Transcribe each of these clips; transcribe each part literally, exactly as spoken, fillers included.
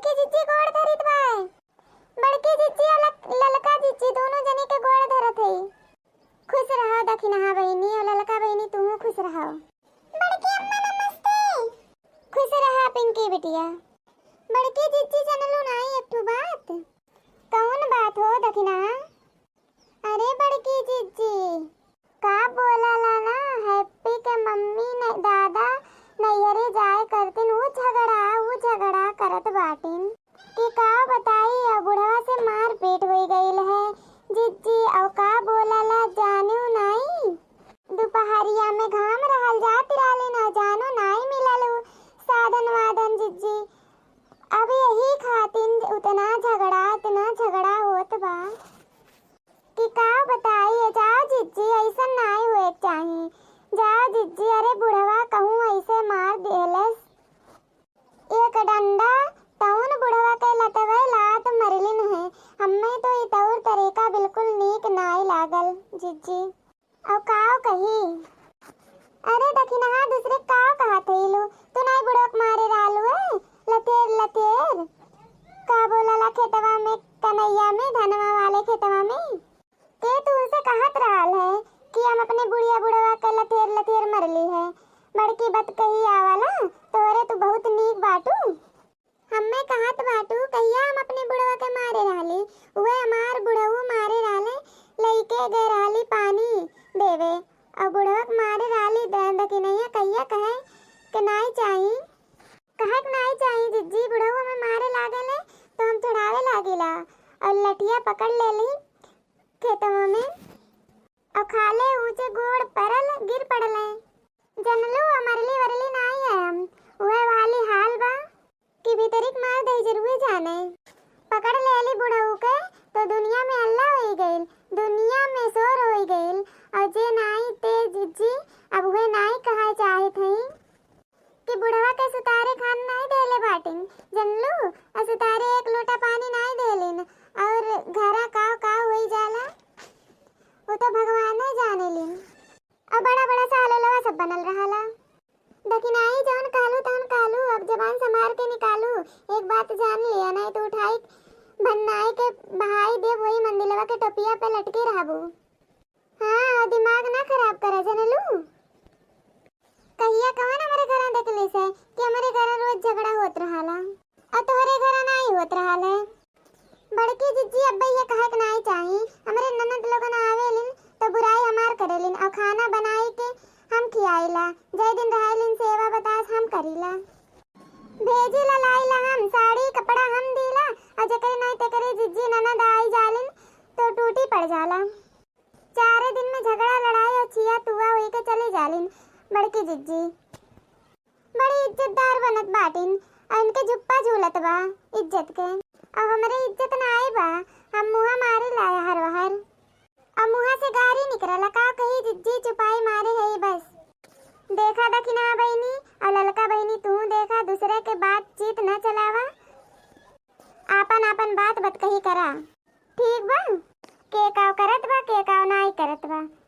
के जिज्जी गोड़ धरित बा। बड़की जिज्जी और लक-, ललका जिज्जी दोनों जने के गोड़ धरत है। खुश रहो दखिनहा बहिनी और ललका बहिनी, तू खुश रहो। बड़की अम्मा नमस्ते। खुश रहा पिंकी बिटिया। बड़की जिज्जी जनलू नाई एक ठो बात। कौन बात हो दखिनहा? अरे बड़की जिज्जी, का बोला ला ना, हैप्पी के मम्मी न दादा नैहरे जाए करतिन, ऊ झगड़ा, ऊ झगड़ा करत बाटिन कि का बताई, अब बुढ़वा से मारपीट होई गइल है जिज्जी। और का बोला ला जानू नाई, दुपहरिया में घाम रहल जात रहलिन, जानू नाई मिलल ऊ साधन वाधन जिज्जी। अब यही खातिन उतना झगड़ा, इतना झगड़ा होत बा। कि का बताई, जाओ जिज्जी, ऐसन नाई होए के चाही। जाओ जिज्जी, अरे बुढ़वा कहूँ ऐसे मार दिहलस एक डंडा, तउन बुढ़वा के लतवे लात मरलिन है। हम्मे तो ई तौर तरीका बिल्कुल नीक नाई लागल जिज्जी। और काव कही? अरे दखिनहा दूसरे काव कहत हईलू? तू नाई बुढ़वा के मारे रहलू है? लतेर, लतेर। का बोला ला खेतवा में, कनैया में, धनवा वाले खेतवा में? के तू उनसे कहत रहल है कि हम अपने बुढ़िया बुढ़वा के लथेर लथेर मरली है? बड़की बतकही आवाला, तोहरे तू बहुत नीक बाटू। हम्मे कहत बाटू, कहिया हम अपने बुढ़वा के मारे रहली? उहे हमार बुढ़ऊ मारे रहले, लइके गए रहली पानी देवे, और बुढ़वा के मारे रहली द-, दखिनैया, कहिया कहे के नाई चाही? कहे के नाई चाही जिज्जी, बुढ़ऊ हमें मारे लागेले, तो हम छुड़ावे लागिला, और लठिया पकड़ लेली खेतवा में। अखाले ऊंचे गोड़ परल गिर पड़ले। जनलू, मरली वरली नाई है हम, उहे वाली हाल बा कि भीतरी के मार दहिजरुए जाने। पकड़ लेली बुढ़ऊ के तो दुनिया में हल्ला होई गइल, दुनिया में शोर होई गइल। और जे नाई ते जिज्जी, अब उहे नाई कहा चाहत हई। कि बुढ़वा के सुतारे खान नाई देले बाटिन, जनलू, और सुतारे एक लोटा पानी नाई देलिन, और घरा काव काव होई जाला, वो तो भगवाने जानेलिन। और बड़ा बड़ा सालोलवा सब बनल रहाला। दखिनहा जौन कहलू तौन कहलू, अब जबान संभार के निकालू। एक बात जान लिया, नाई तो उठाई भन्नाई के बहाई देब, वही मंदिलवा के टोपिया पे लटके रहबू। हाँ, दिमाग ना खराब करा, जनलू। कहिया कवन हमरे घरा देखले से कि हमरे घरा रोज झगड़ा होत रहाला, और तोहरे घरा नाई होत रहल है। बड़की जिज्जी, अब्बे ये कहे के नाई चाही, हमरे ननद लोगन आवेलिन तो बुराई हमार करेलिन, और खाना बनाई के हम खियाइला, जय दिन रहेलिन सेवा बतास हम करीला। भेजी ला लाई ला हम साड़ी कपड़ा हम दीला, और जकरे नाई तेकरे जिज्जी ननद आई जालिन तो टूटी पड़ जाला। चारे दिन में झगड़ा लड़ाई और छिया तुआ होई के चली जालिन बड़की जिज्जी। बड़ी इज्जतदार बनत बाटिन, और इनके जुप्पा झूलत बा इज्जत के। अब हमरे इज्जत ना आई बा, हम मुहा मारी लाया हर वहर। अब मुहा से गारी निकरला, का कही जिज्जी चुपाई मारे है बस। देखा दखिनहा बहिनी और ललका बहिनी, तू देखा, दूसरे के बातचीत न चलावा, आपन आपन बात बतकही करा। ठीक बा, के काव करत बा, के काव नाई करत बा।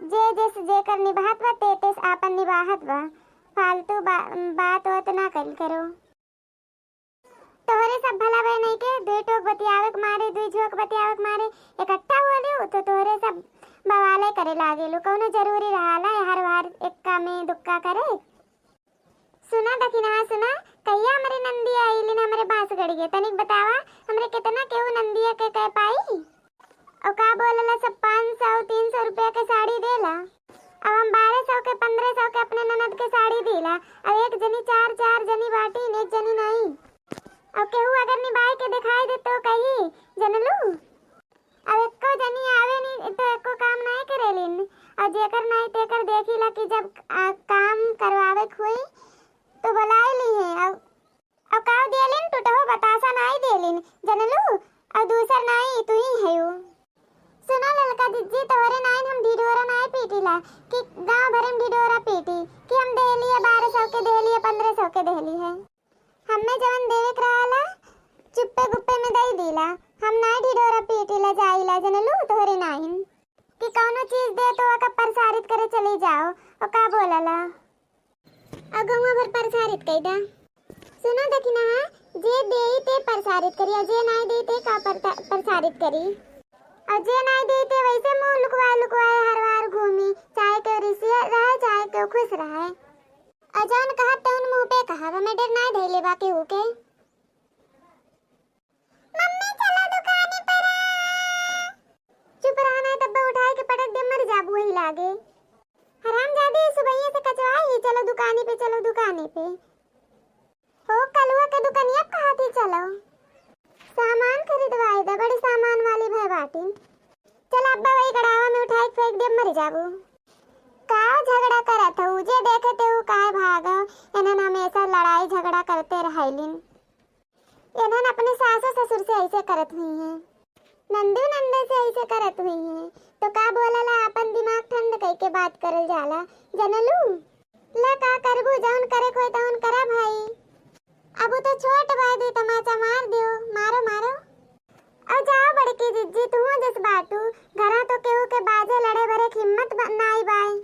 जे जेस जेकर निभात बा, ते तेस आपन निभात बा। फालतू बा-, बात ओत ना कइल करो। तोहरे सब भला बे नहीं के, दुई टोक बतियावे के मारे, दुई झोंक बतियावे के मारे इकट्ठा होलियो, तो तोहरे सब बवाले करे लागेलू। कौनो जरूरी रहाला हर बार एक्का में दुक्का करे? सुना दखिनहा सुना, कहिया हमरे नंदिया आइलिन हमरे बांसगढ़िया, तनिक बतावा, हमरे कितना केहू नंदिया के कह पाई? और का बोलला, सब पाँच सौ, तीन सौ रुपया के साड़ी देला, अब हम बारह सौ के, पन्द्रह सौ के अपने ननद के साड़ी दीला, और एक जनी चार, चार जनी बाटिन, एक जनी नहीं। और केहू अगर निभाई के दिखाई दे तो कही, जनलू? अब एको जनी आवे नी तो एको काम नाई करेलिन। और जेकर नाई तेकर देखिला कि जब, आ, काम करवावे के होई तो बुलाई ली है। अब, अब काव देलिन, टूटहो बतासा नाई देलिन, जनलू? और दूसर नाई तू ही है। सुना ललका जिज्जी, तोहरे नाइन हम ढिढोरा नाई पीटीला कि गांव भरे में ढिढोरा पीटी कि हम देली है बारह सौ के, देली है पन्द्रह सौ के, देली है। हम्मे जवन देवे के रहला, चुप्पे गुप्पे में दई दीला। हम नाई ढिढोरा पीटीला, जाइला, जनलू, तोहरे नाइन। कि कौनो चीज दे तो ओका प्रसारित करे चली जाओ, ओ का बोलला? आ गौवा भर प्रसारित कई दा। सुना दखिनहा, जे देई ते प्रसारित करी, और जे नाई देई ते का परता-, प्रसारित करी। और जे नाई देई ते वैसे मुंह लुकवाए लुकवाए हर बार घूमी, चाहे केहू रिसिया रहे, चाहे केहू खुश रहे। और जौन कहब तौन मुंह पे कहब, हमें डर नाई धैले बा केहू के। मम्मी, चलो दुकानी पर। चुप रहा, नाई तब उठाए के पटक दे, मर जाबू वही लागे। हरामजादी, सुबहिये से कचवाई ही, चलो दुकानी पे, चलो दुकानी पे। हो कलुआ के दुकनिया कहा थी, चलो सामान खरीदवाए दे, बड़ी सामान वाली भय बाटिन। चल अब्बा, वही गड़ावा में उठाए के फेंक दे, मर जाबू। का झगड़ा करत हऊ, जे देखे ते ऊ काहे भागो? इन्हन हमेशा लड़ाई झगड़ा करते रहैलिन। इन्हन अपने सासो ससुर से ऐसे करत हुई हैं, नंदू नंदे से ऐसे करत हुई हैं, तो का बोलला, अपन दिमाग ठंड कइके बात करल जाला, जनलू? ले का करबू, जौन करे कोई तौन करा भाई। अब उ तो छोट बाय, दू तमाचा मार दियो, मारो मारो। अब जाओ बड़की जिज्जी, तुहू जस बाटू, घरा तो केहू के बाजे लड़े भरे के हिम्मत ब-, नाई बाय।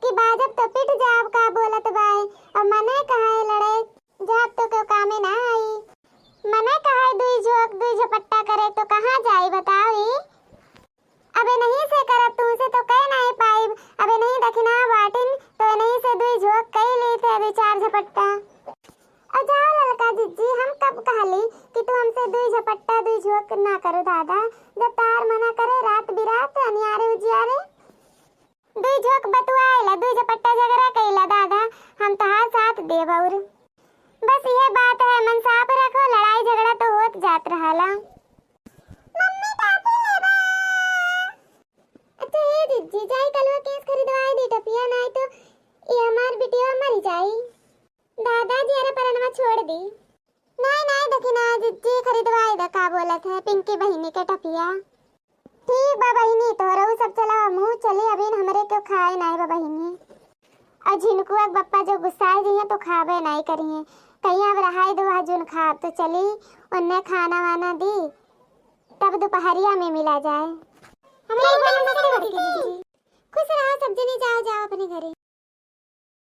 कि बाजब तो पिट जाब का बोलत बाय। अब मने कहाए लड़े जाब तो केहू कामे ना आई। मने कहाए दुई झोंक दुई झपट्टा करे तो कहाँ जाई बताओ ई? अबे नहीं से करब तुमसे तो कह नहीं पाइब। अबे नहीं दखिना बाटिन तो नहीं से दुई झोंक कई ली थे दुई चार झपट्टा। और जाओ ललका जिज्जी, हम कब कहली कि तू हमसे दुई झपट्टा दुई झोंक ना करो दादा। जब तार मना करे रात बिरात अनियारे उजियारे। दुई झोंक बतुआइला, दुई झपट्टा झगड़ा कइला दादा, हम तहार साथ देब और। बस इहे बात है, मन साफ रखो, लड़ाई झगड़ा तो होत जात रहला। मम्मी टाफी लेबा? अच्छा हे जिज्जी, जाई कलवा केस खरीदवाई दी टफिया, नाई तो ये हमार बिटिया मर जाई। दादाजी अरे परनवा छोड़ दी। नाई नाई दखिना जिज्जी खरीदवाई द, का बोलत है पिंकी बहिनी के टफिया। ठीक बा बहिनी, तोहरऊ सब चला, हमहू चली, अबीन हमरे केहू खाए नाई बा बहिनी। और झिनकुआ के बप्पा जो गुस्साए जइहें तो खाबे नाई करिहें। कहीं अब रहाई दो, वह जुन खाब तो चली, उन्ने खाना वाना दी, तब दोपहरिया में मिला जाए। हमरे घर में से बड़की दीदी। खुश रहो सब जने, जाओ जाओ अपने घरे।